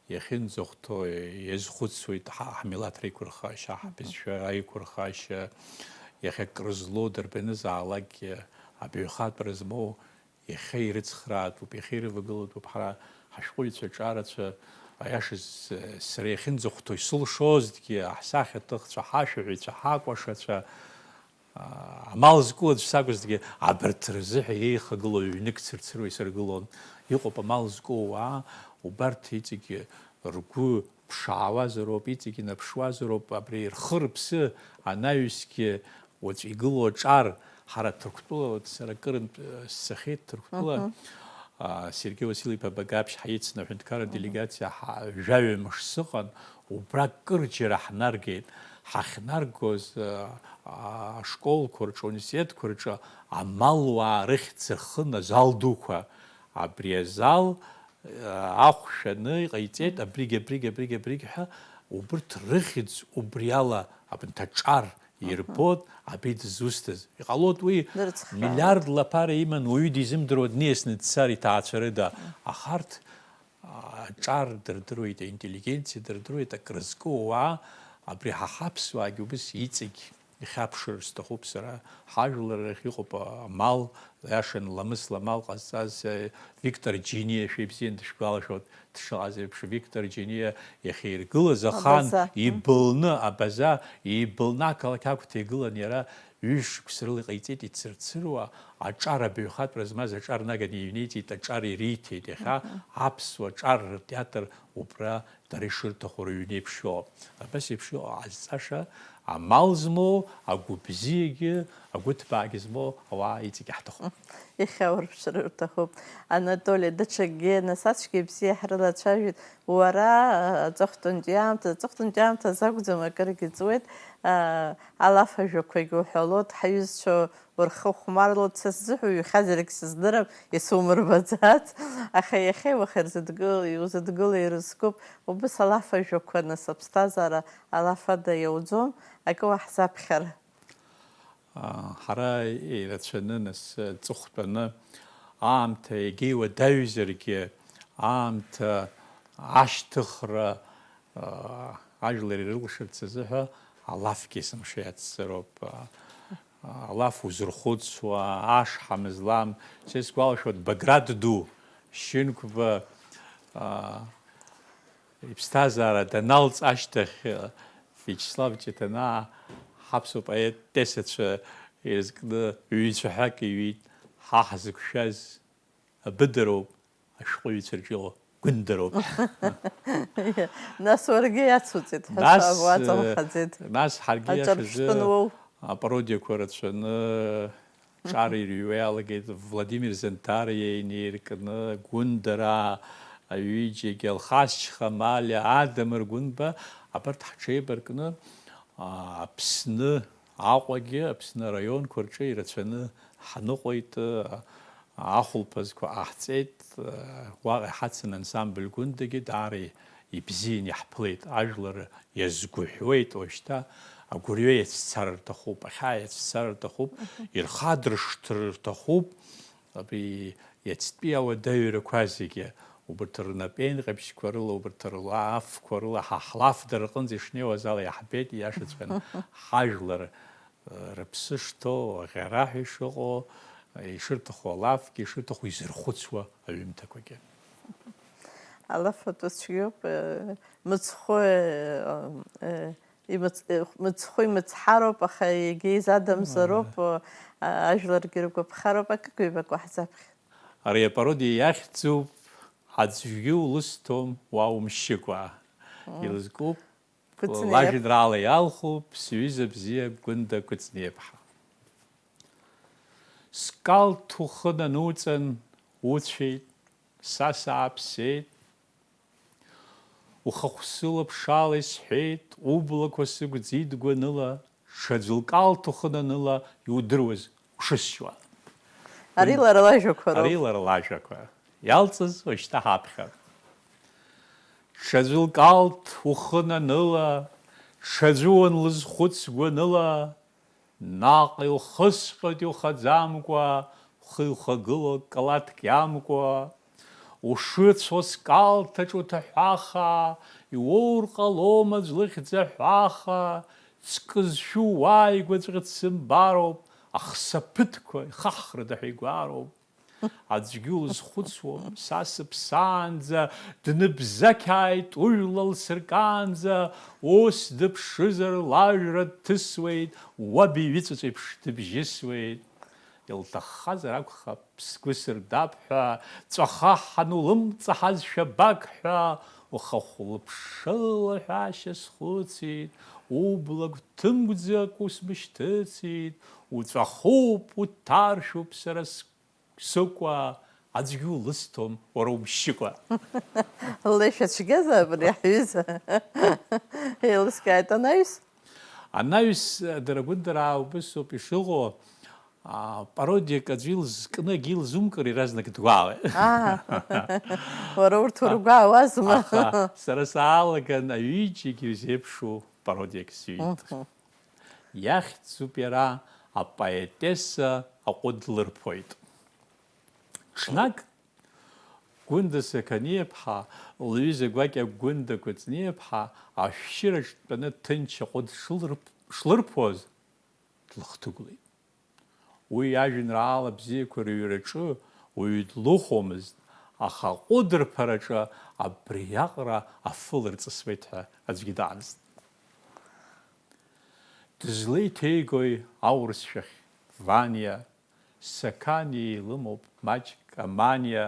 иахьынӡахәҭоу иазхәыцуеит, ҳа-, ҳмилаҭ реиқәырхашьа, ҳбызшәа реиқәырхашьа, иахьа акры злоу дарбанызаалакгьы абаҩхатәра змоу иахьа ирыцхраатәуп, иахьа ирывагылатәуп ҳара ҳашәҟәыҩҩцәа, аҿарацәа, аиашаз, сара иахьынӡахәҭоу исылшозҭгьы, ҳсахьаҭыхцәа, ҳашәаҳәаҩцәа, ҳакәашацәа, аа, амал зку аӡә сакәызҭгьы, абарҭ рзыҳәа еихагылоу ҩнык цырцыруа исыргылон. Иҟоуп амал зку ауаа, убарҭ иҵегьы ргәы ԥшаауазароуп, иҵегьы наԥшуазароуп, абри рхы-рыԥсы анаҩсгьы уаҵәы игылоу аҿар, ҳара Ҭырқәтәыла, сара акырынтә, э, сцахьеит Ҭырқәтәыла, Мгм. а, Сергеи Васил-иԥа Багаԥшь ҳаицны аҳәынҭқарра Мгм. делегациа ҳа-, жәаҩа мыш сыҟан, убра кырџьара ҳнаргеит. Ҳахьнаргоз, а, а, ашколқәа рҿы, ауниверситетқәа рҿы амалуаа рыхьӡ рхын азал дуқәа. Абри азал, а, ахә шәаны иҟаиҵеит, абригь, абригь, абригь, абригь ҳәа, убырҭ рыхьӡ убриала абанҭ аҿар Мгм. ирбоит, абри дызусҭаз. Иҟалоит уи Дырцхраауеит. миллиард лаԥара иман, уаҩы дизымдыруа дниасны дцар иҭаацәа рыда. Мгм. Аха арҭ, а, аҿар дырдыруеит, аинтеллигенциа дырдыруеит, акрызку ауаа, абри ҳа ҳаԥсуаагьы убыс иҵегь ихьаԥшыр сҭахуп сара, ҳажәлар рахь иҟоуп амал, иашан ламыс-ламал ҟазҵаз, э, Виктор Џьениа, шәа ибзиан дышәгәалашәоит, дшыҟаз еиԥш, Виктор Џьениа иахьиргылаз ахан Абаза. ибылны, абаза, ибылны ақалақь агәҭа игылан иара, ҩышықәса рыла иҟаиҵеит ицырцыруа, аҿар абаҩхатәра змаз аҿар наганы иҩнеиҵеит, аҿар ириҭеит, иахьа Мгм. аԥсуа ҿар ртеатр убра дара ишырҭаху рыҩны еиԥш иҟоуп. Абас еиԥш иҟоу ҟазҵаша, амал змоу, агәы бзиагьы, агәы ҭбаагьы змоу ауаа иҵегьы ҳҭахуп. Иахьа урԥшыр рҭахуп. Анатоли, даҽакгьы, нас ацәгьа бзиа ҳрылацәажәеит. Уара, аҵыхәтәантәи аамҭа, аҵыхәтәантәи аамҭазы акәӡам, акыргьы ҵуеит, а, алаф ажәақәагьы уҳәалоит, ҳаҩызцәа урхыхәмарлоит, са сзыҳәа уҩхьазаргь сыздырам, исумырбаӡац, аха иахьеи уахеи рзыдгыл-, иузыдгыло ирызкуп, убыс алаф ажәақәа, нас аԥсҭазаара алаф ада иауӡом, акы уаҳзаԥхьар. А, ҳара ирацәаны, нас, ҵыхәтәаны, аамҭа егьа иуадаҩзаргьы, аамҭа ашьҭыхра, а, ажәлар ирылшарц азыҳәа алафгьы есымша иацзароуп. А, алаф узырхәыцуа, ашҳам злам, са исгәалашәоит, Баграт ду, Шьынқәба, а, иԥсҭазаара даналҵ ашьҭахь, Виачеслав Ҷыҭанаа ҳаԥсуа поетесацәа ирызкны ҩ-цәаҳәак иҩит, ҳа ҳзықәшәаз абыдароуп, ашәҟәыҩҩцәа рҿы иҟоу гәындароуп. Нас уаргьы иацуҵеит ҳәа Нас, сагәаҵанхаӡеит. Нас ҳаргьы Аҿырԥштәы иашазы ануоу. апародиақәа рацәаны ҿар ирҩуа иалагеит, Владимир Занҭариа инеиркны, Гәындара, аҩыџьагьы, Алхас Чхамалиа, Адамыр Гәынба, абарҭ ҳҽеибаркны, а, Аԥсны Аҟәагьы, Аԥсны араионқәа рҿы ирацәаны ҳныҟәеит, ахәылԥазқәа ҟаҳҵеит, уаҟа иҳацын ансамбль Гәындагьы даара ибзиан иаҳԥылеит, ажәлар иазгәыҳәуеит уажәшьҭа, агәырҩа иацәцар рҭахуп, ахьаа иацәцар рҭахуп, ирхадыршҭыр рҭахуп, абри иацтәи ауадаҩрақәа зегьы, убарҭ рнапеинҟьабжьқәа рыла, убарҭ рлафқәа рыла, ҳа ҳлаф дара рҟынӡа ишнеиуаз ала иаҳбеит, ииашаҵәҟьаны, ҳажәлар рыԥсы шҭоу, аӷьараҳәа ишыҟоу, ишырҭаху алафгьы, ишырҭаху изырхәыцуа аҩымҭақәагьы. Алаф атәы цәгьоуп, э, мыцхәы, э, э, имыц-, э, мыцхәы имыцҳароуп, аха егьа изадамзароуп, э, ажәларгьы ргәаԥхароуп, акык-ҩбак уаҳзаԥхьа. Ари апародиа иахьӡуп, аӡәгьы улысҭом уа умшьыкәа. Мм. Илызкуп, Гәыцныиаԥ. Лажәеинраала иалхуп, сҩыза бзиа Гәында Гәыцниаԥҳа. Скалҭ ухы нануҵан, уцәеит, са сааԥсеит. Ухахә сылаԥшала исҳәеит, ублақәа сыгәӡит гәаныла, ҽаӡә лкалҭ ухы наныла иудыруаз ушысшьуа. Ари лара лажәақәа роуп. Ари лара лажәақәа. Иалҵыз уажәшьҭа ҳаԥхьа. Ҽаӡәы лкалҭ ухы наныла, ҽаӡәы уанлызхәыц гәаныла, наҟ илхысҟьоит иухаӡамкәа, ухы иухагыло калаҭк иамкәа, ушыцәо скалҭаҿ уҭаҳәаха, иуоур ҟалом аӡә лыхьӡ аҳәаха, ҵкы зшәу уааигәаҵәҟьа дсымбароуп, ахсаԥыҭқәа ихахрада ҳәа игәароуп. Аӡәгьы улызхәыцуам, са сыԥсаанӡа, дныбзақьааит ужәла лсыркаанӡа, ус дыԥшызар лажәра дҭысуеит, уаб иҩыҵәаҵәеиԥш дыбжьысуеит. Илҭаххазар акәхап, сгәы сырдап ҳәа, ҵәахаҳан улымҵаҳазшәа бак ҳәа, ухахә лыԥшыла ҳәашьа схәыцит, ублак ҭымгәӡак усмышьҭыцит, уҵәахуп, уҭаршәуп сара сгәы. Сыкәа аӡәгьы улысҭом, уара умшьыкәа. Леишәа цәгьазаап ари ҳҩыза. Еилыскааит анаҩс. Анаҩс, дара гәындараа убысоуп ишыҟоу, а, пародиак аӡәы илзкны акгьы илзумкыр, иаразнак дгәаауеит. Аа, уара урҭ ургәаауазма? Аха сара саалаган аҩыџьагьы ирзеиԥшу пародиак сҩит. Мгм. Иахьӡуп иара апоетесса аҟәыд лырԥоит. Ҽнак Гәында Сақаниаԥҳа лҩыза гәакьа Гәында Кәыҵниаԥҳа ашәшьыраҿ дтәаны ҭынч аҟәыд шылрыԥ-, шлырԥоз, длыхҭыгәлеит. Уи ажәеинраала бзиақәа рыҩраҿы уаҩы длыхәомызт, аха аҟәыд рԥараҿы абриаҟара афы лырҵысуеит ҳәа аӡәгьы даанызт. Дызлеиҭеигои аурысшәахь Ваниа, Сақаниа илымоуп маҷк аманиа.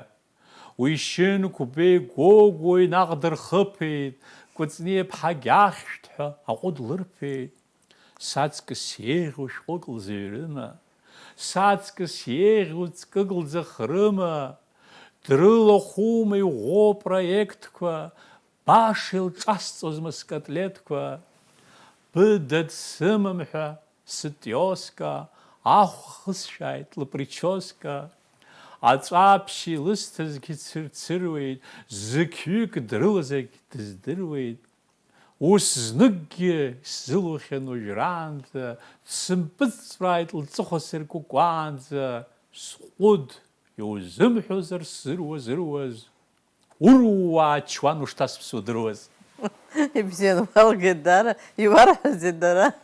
Уи шьынқәбеи Гогәуеи наҟ дырхыԥеит, Кәыҵниаԥҳагь ахьшәҭ ҳәа аҟәыд лырԥеит. Саҵкыс еиӷьу шәҟәык лзыҩрыма? Саҵкыс еиӷьу ҵкык лӡахрыма? Дрылахәума иӷәӷәоу апроектқәа? Баша илҿасҵозма скотлеҭқәа? Быда дсымам ҳәа сытиоска, ахә хысшәааит лыприческа. Аҵәаԥшь илысҭазгьы цырцыруеит, зықьҩык дрылазаргь дыздыруеит. Ус зныкгьы сзылухьан уажәраанӡа, дсымпыҵҵәрааит лҵыхәа сыркәыкәаанӡа, сҟәыд, иузымҳәозар сзыруазыруаз, урууаа ачуан ушҭасԥсуа удыруаз. Ибзиан уалгеит дара, иуарҳәазеи дара?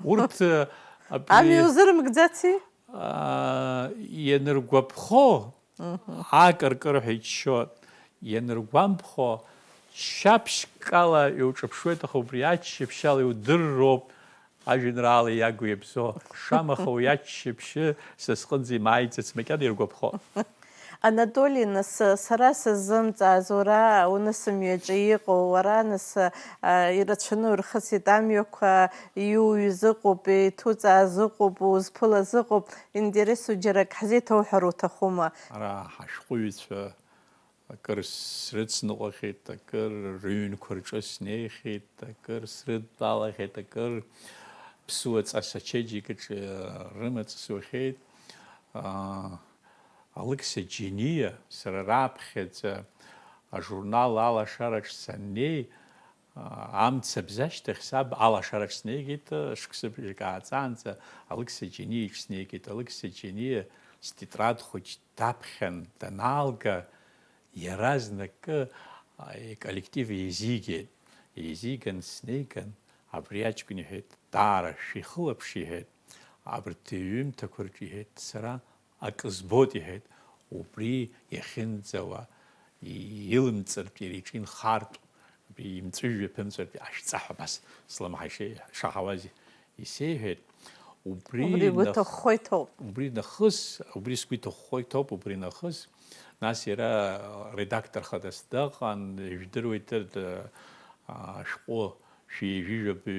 Урҭ, э, абри, ами узырмгӡаци? Аа, ианыргәаԥхо, мгм, акыркырҳәа иччоит, ианыргәамԥхо, шьаԥшькала иуҿаԥшуеит, аха убри аччаԥшьала иудырроуп ажәеинраала иагу иабзоу. Шамаха уи аччаԥшьы са сҟынӡа имааиӡац макьана иргәаԥхо. Анатоли, нас, сара сыззымҵааз, уара унысымҩаҿы иҟоу, уара, нас, а, ирацәаны урхысит амҩақәа, иуҩыз ыҟоуп, иҭуҵааз ыҟоуп, узԥылаз ыҟоуп, интересу џьарак ҳзеиҭоуҳәар уҭахума? Ара ҳашәҟәыҩҩцәа акыр срыцныҟәахьеит, акыр рыҩнқәа рҿы снеихьеит, акыр срыдтәалахьеит, акыр ԥсуаҵас ачеиџьыкаҿы рымаҵ сухьеит. Аа, Алықьса Џьениа, сара раԥхьаӡа ажурнал Алашараҿ саннеи, амцабз ашьҭахь саб Алашараҿ снеигеит, шықәсыбжак ааҵаанӡа Алықьса Џьениаиҿ снеигеит. Алықьса Џьениа стетрад хәыҷ даԥхьан данаалга, иаразнакы иколлектив еизигеит. Еизиган снеиган, абри аҷкәын иҳәеит, даара шәихылаԥш иҳәеит, абарҭ иҩымҭақәа рҿы иҳәеит, сара акы збоит, иҳәеит, убри иахьынӡауа, илымҵыртә, иара иҿы инхартә, имҵәыжәҩа ԥымҵәартә ашәҵаҳәа абас слымҳа ишеи-, ишаҳауаз исеиҳәеит. Убри Убри игәы нах-, ҭыххо иҭоуп. Убри нахыс, убри сгәы иҭыххо иҭоуп, убри нахыс. Нас иара редактор хадас дыҟан, ижәдыруеит, д-, а, шәҟәы, шәи-ҩажәижәаба,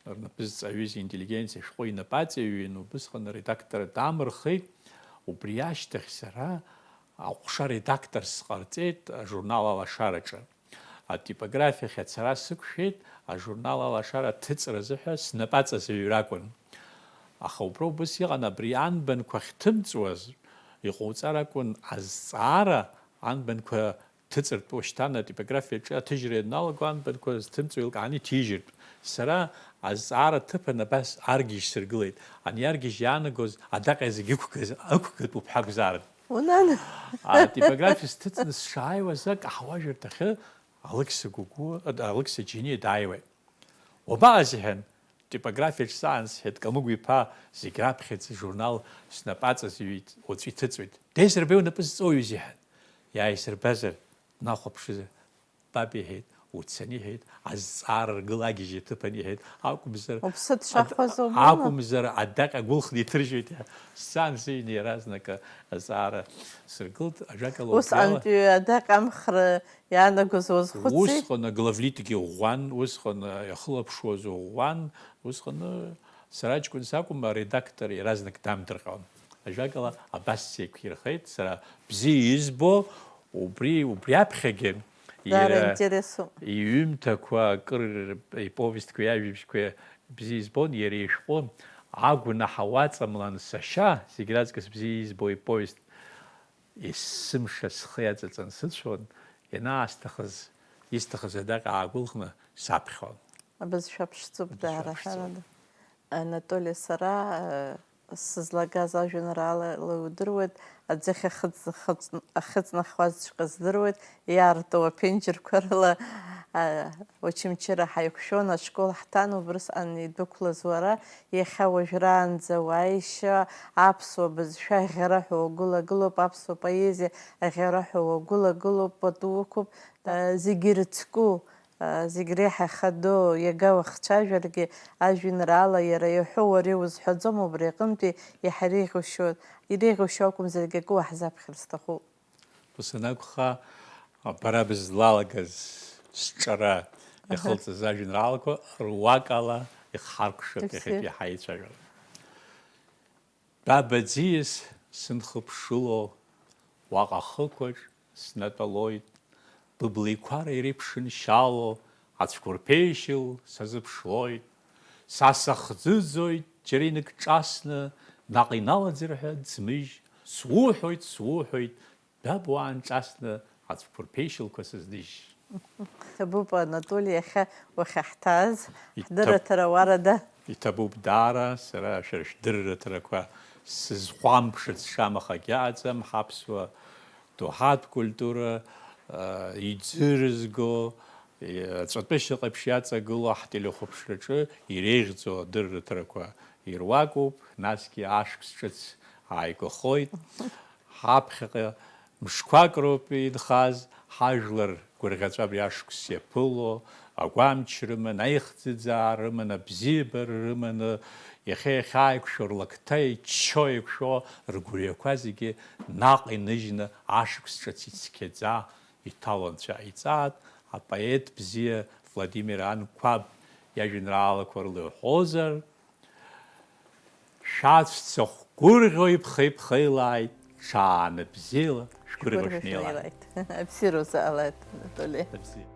а, рнапы зҵаҩыз интеллигенциа шәҟәы инапы аҵаҩын, убысҟан аредактор дамырхеит. Убри ашьҭахь сара аҟәша редакторс сҟарҵеит ажурнал Алашараҿы. Атипографиахь ацара сықәшәеит, ажурнал Алашара аҭыҵра азыҳәа снапаҵазҩыр акәын. Аха убра убыс иҟан, абри анбанқәа ахьҭымҵуаз иҟауҵар акәын азҵаара, анбанқәа ҭыҵыртә, уашьҭан атипографиаҿы аҭыжьра ианалага анбанқәа зҭымҵуа еилкааны иҭижьыртә. Сара азҵаара аҭыԥан абас аргьежь сыргылеит. Ани аргьежь иаанагоз адаҟьа зегьы ықәгаз, ықәгатәуп ҳәа акәзаарын. Унан. Атипографиа сҭыҵны сшааиуаз, акаҳуажәырҭахьы Алықьса Гәыгәуа, Алықьса Џьениа дааиуеит. Уабаҟаз, иҳәан, типографиаҿ саан, сҳәеит, Камыгә-иԥа, зегь раԥхьаӡа журнал снапаҵазҩит, уаҵәы иҭыҵуеит. Деизырбеи унапы зҵоуҩыз, иҳәан. Иааисырбазар, днахәаԥшызар, баб, иҳәеит, уцаны, иҳәеит, азҵаара ргылагьежьы аҭыԥан, иҳәеит, акәымзар, Уԥсы дшахәаз ад-, убома? Акәымзар, адаҟьа гәылхны иҭыржьуеит, иҳәан. Сцан сыҩны иаразнак азҵаара сыргылт, ажәакала, убриала Усҟантәи адаҟьа амхра иаанагоз уазхәыци? Усҟан аглавлитгьы ӷәӷәан, усҟан иахылаԥшуаз ӷәӷәан, усҟан сара ҷкәын сакәым, аредактор иаразнак дамдырҟьон. Ажәакала, абас сеиқәирхеит, сара бзиа избо, убри, убри аԥхьагьы Даара иара интересуп. Иҩымҭақәа, акыр иповестқәеи иажәабжьқәеи бзиа избон, иара ишәҟәы Агәнаҳа уаҵамлан, сашьа, зегь раҵкыс бзиа избо иповест Есымша схы иаҵаҵан сыцәон, ианаасҭахыз, исҭахыз адаҟьа аагәылхны саԥхьон. Абызшәа ԥшӡоуп, Абызшәа даара, ԥшӡоуп. Ҳәарада. Анатоли, сара, э, сызлагаз ажәеинраалала иудыруеит, аӡыхь ахыҵ-, ахыҵ-, ахыҵнахуазҵәҟьа здыруеит, иаарту аԥенџьырқәа рыла, э, Очамчыра ҳаиқәшәон, ашкол ҳҭан, убрысҟан идәықәлаз уара, иахьа уажәраанӡа уааишьа, аԥсуа бызшәа аӷьараҳәа уагәылагылоуп, аԥсуа поезиа аӷьараҳәа уагәылагылоуп, пату уқәуп, зегьы ирыцку, зегь реиҳа ихадоу, иага уахцәажәаргьы, ажәеинраала иара иҳәо уара иузҳәаӡом, убри аҟынтәи иаҳа иреиӷьушьо, иреиӷьушьо акәымзаргьы акы уаҳзаԥхьар сҭахуп. Ус анакәха, бара бызлалагаз сҿара Аҳа. Иахылҵыз ажәеинраалақәа руакала ихҳаркәшап Ибзиа. Иахьатәи ҳаицәажәара. Баба ӡиас сынхыԥшыло, уаҟа хықәаҿ снатәалоит, быблеиқәара иреиԥшыншьало ацәқәырԥеишьыл сазыԥшлоит. Са сахӡыӡоит, џьара иныкҿасны, наҟ иналаӡыр ҳәа ӡмыжь, суҳәоит, суҳәоит, Даб уаанҿасны ацәқәырԥеишьылқәа сызныжь. Иҭабуп, Анатоли, иахьа уахьаҳҭааз, Иҭаб-, ҳдырраҭара уарада? Иҭабуп даара, сара шәара шәдырраҭарақәа сызхәамԥшырц шамахагьы аҟаӡам, ҳаԥсуа доуҳатә культура, а, иӡырызго, Аҵәатәышьа ҟаԥшь иаҵагылоу ҳтелехәаԥшраҿы иреиӷьӡоу адырраҭарақәа ируакуп, насгьы ашықәс ҿыц ааигәахоит. Ҳаԥхьаҟа мшқәак роуп инхаз, ҳажәлар гәырӷьаҵәа абри ашықәс иаԥыло, агәамч рыман, аихӡыӡаа рыман, абзиабара рыманы, иахьа иахьааиқәшәо рлакҭа иччо еиқәшәо ргәырҩақәа зегьы наҟ иныжьны ашықәс ҿыц ицқьаӡа, иҭало анцәа иҵаат, апоет бзиа Владимир Анқәаб иажәеинраалақәа рыла иҳәозар, шәаҵәца хәгәырӷьо иԥхеиԥхеилааит, ҽааны бзиала шәгәырӷьо шәгәырӷьо шәнеилааит. Шәнеилааит. Абзиара узаалааит, Анатоли. Абзиа.